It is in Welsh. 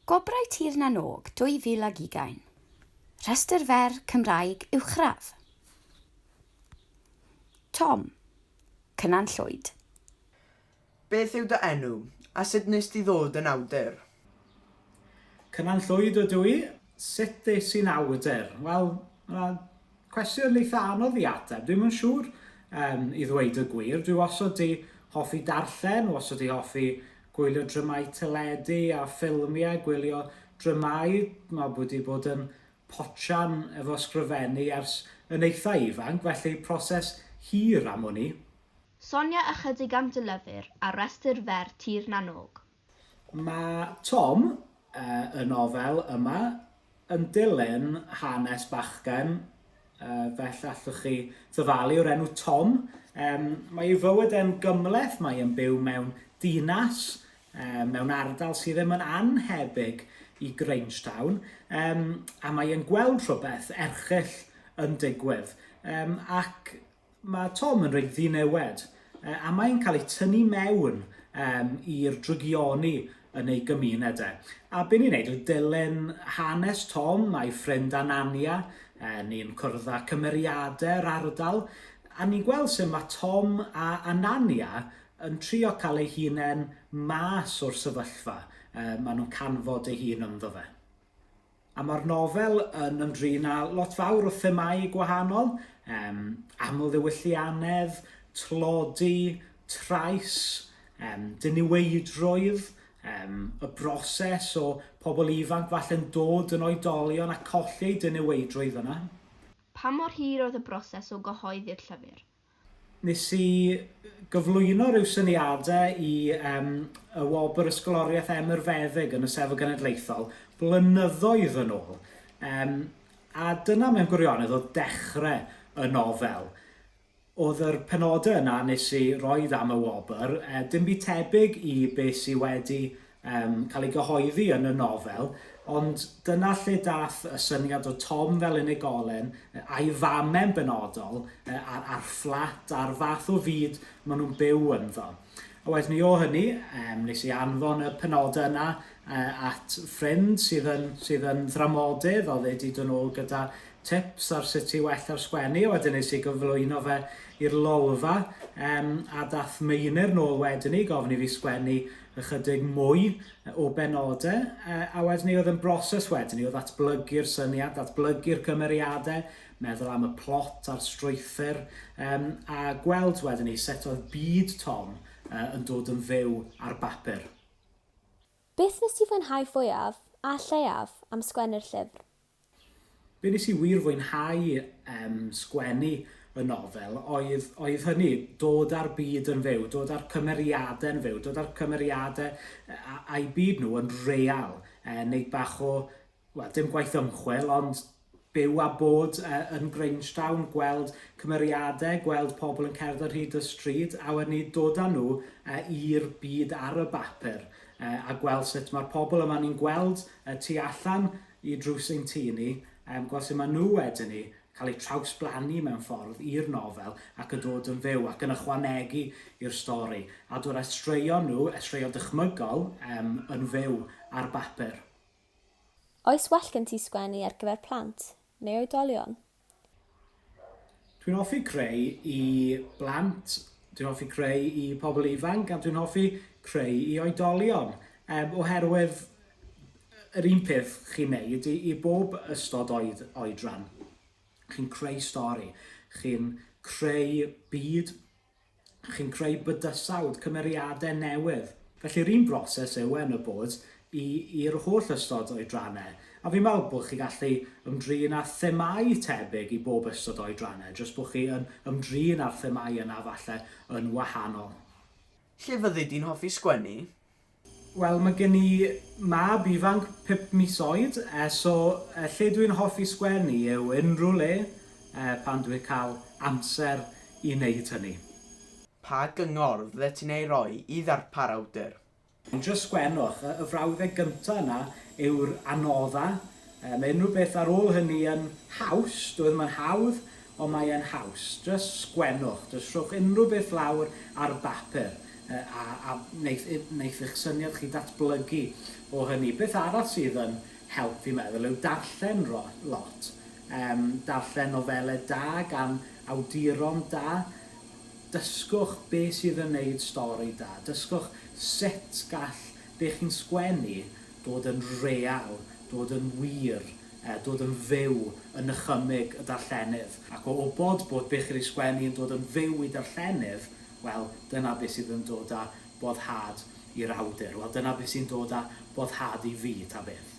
Gwobrau Tir na n-Og 2020. Rhestr fer Cymraeg Uwchradd. Tom. Cynan Llwyd. Beth yw dy enw, a sut wnest ti ddod yn awdur? Cynan Llwyd ydw i. Sut ddes i'n awdur? Wel, mae cwestiwn eitha anodd i ateb. Dwi'm yn siŵr, um, i ddweud y gwir. Dwi wastad 'di hoffi darllen, wastad 'di hoffi gwylio dramâu teledu a ffilmiau, gwylio dramâu. Mae wedi bod yn potsian efo sgrifennu ers yn eitha ifanc, felly proses hir am wn i. Sonia ychydig am dy lyfr a rhestr fer Tir na n-Og. Mae Tom, y nofel yma, yn dilyn hanes bachgen, fel allwch chi ddyfalu, o'r enw Tom. Mae ei fywyd e'n gymhleth, mae e'n byw mewn dinas, mewn ardal sydd ddim yn annhebyg i Grangetown, a mae e'n gweld rhywbeth erchyll yn digwydd. Ac Mae Tom yn reit ddiniwed, a mae'n cael ei tynnu mewn i'r drygioni yn ei gymuned e. A be ni'n neud yw dilyn hanes Tom a'i ffrind Anania, ni'n cwrdd â cymeriadau'r ardal, a ni'n gweld sut mae Tom a Anania yn trio cael eu hunain mas o'r sefyllfa maen nhw'n canfod eu hun ynddo fe. A mae'r nofel yn ymdrin â lot fawr o themâu gwahanol, um, amlddiwylliannedd, tlodi, trais, um, diniweidrwydd, um, y broses o pobl ifanc falle'n dod yn oedolion a colli eu diniweidrwydd yna. Pa mor hir oedd y broses o gyhoeddi'r llyfr? Nes i gyflwyno rhyw syniadau i um, y Wobr Ysgoloriaeth Emyr Feddyg yn y Sefyl Genedlaethol blynyddoedd yn ôl. Um, a dyna mewn gwirionedd oedd dechrau y nofel. Oedd yr penodau yna nes i roed am y wobr, e, dim byd tebyg i beth sydd wedi um, cael ei gyhoeddi yn y nofel, ond dyna lle dath y syniad o Tom fel unigolyn, a'i fame'n benodol, a'r, a'r fflat a'r fath o fyd maen nhw'n byw ynddo. A wedyn ni o hynny, um, nes i anfon y penodau yna uh, at ffrind sydd yn, sydd yn ddramodydd, oedd wedi dod nôl gyda tips ar sut i wella'r sgwennu, a wedyn nes i gyflwyno fe i'r lolfa, um, a dath Meinir nôl wedyn ni, gofyn i fi sgwennu ychydig mwy o benodau, a wedyn ni oedd yn broses wedyn ni o ddatblygu'r syniad, datblygu'r cymeriadau, meddwl am y plot a'r strwythur, um, a gweld wedyn ni sut oedd byd Tom uh, yn dod yn fyw ar bapur. Beth nes ti fwynhau fwyaf, a lleiaf, am sgwennu'r llyfr? Be nes i wir fwynhau um, sgwennu y nofel oedd, oedd hynny, dod â'r byd yn fyw, dod â'r cymeriadau yn fyw, dod â'r cymeriadau a'i byd nhw yn real, e, wneud bach o, wel, dim gwaith ymchwil, ond byw a bod e, yn Grangetown, gweld cymeriadau, gweld pobl yn cerdded ar hyd y stryd, a wedyn ni dod â nhw e, i'r byd ar y bapur, e, a gweld sut mae'r pobl yma ni'n gweld e, tu allan i drws ein tŷ ni, yym, gweld sut maen nhw wedyn 'ny cael eu trawsblannu mewn ffordd i'r nofel ac yn dod yn fyw ac yn ychwanegu i'r stori, a dod â straeon nhw, y straeon dychmygol, yym, yn fyw ar bapur. Oes well gen ti sgwennu ar gyfer plant neu oedolion? Dwi'n hoffi creu i blant, dwi'n hoffi creu i pobl ifanc a dwi'n hoffi creu i oedolion. Um, oherwydd yr un peth chi'n neud i, i bob ystod oed, oedran. Chi'n creu stori, chi'n creu byd Chi'n creu bydysawd, cymeriadau newydd. Felly'r un broses yw e yn y bod i i'r holl ystod oedrannau. A fi'n meddwl bod chi gallu ymdrin â themâu tebyg i bob ystod oedrannau, jyst bod chi yn ymdrin â'r themâu yna falle yn wahanol. Lle fyddi di'n hoffi sgwennu? Wel, mae gen i mab ifanc pump mis oed, so lle dwi'n hoffi sgwennu yw unrhyw le pan dwi'n cael amser i wneud hynny. Pa gyngor fyddet ti'n ei roi i ddarpar awdur? Jyst sgwennwch, y frawddeg gynta yna yw'r anodda. Mae unrhyw beth ar ôl hynny yn haws, dyw e ddim yn hawdd, ond mae e'n haws. Jyst sgwennwch, jyst rhowch unrhyw beth lawr ar bapur. A, a wneith, wneith eich syniad chi datblygu o hynny. Beth arall sydd yn help fi'n meddwl yw darllen lot. Um, darllen nofelau da gan awduron da. Dysgwch be sydd yn neud stori da. Dysgwch sut gall be chi'n sgwennu dod yn real, dod yn wir, dod yn fyw yn nychymyg y darllenydd. Ac o wybod bod be chi 'di sgwennu yn dod yn fyw i darllenydd, wel, dyna be sydd yn dod â boddhad i'r awdur. Wel, dyna be sy'n dod â boddhad i fi, ta beth.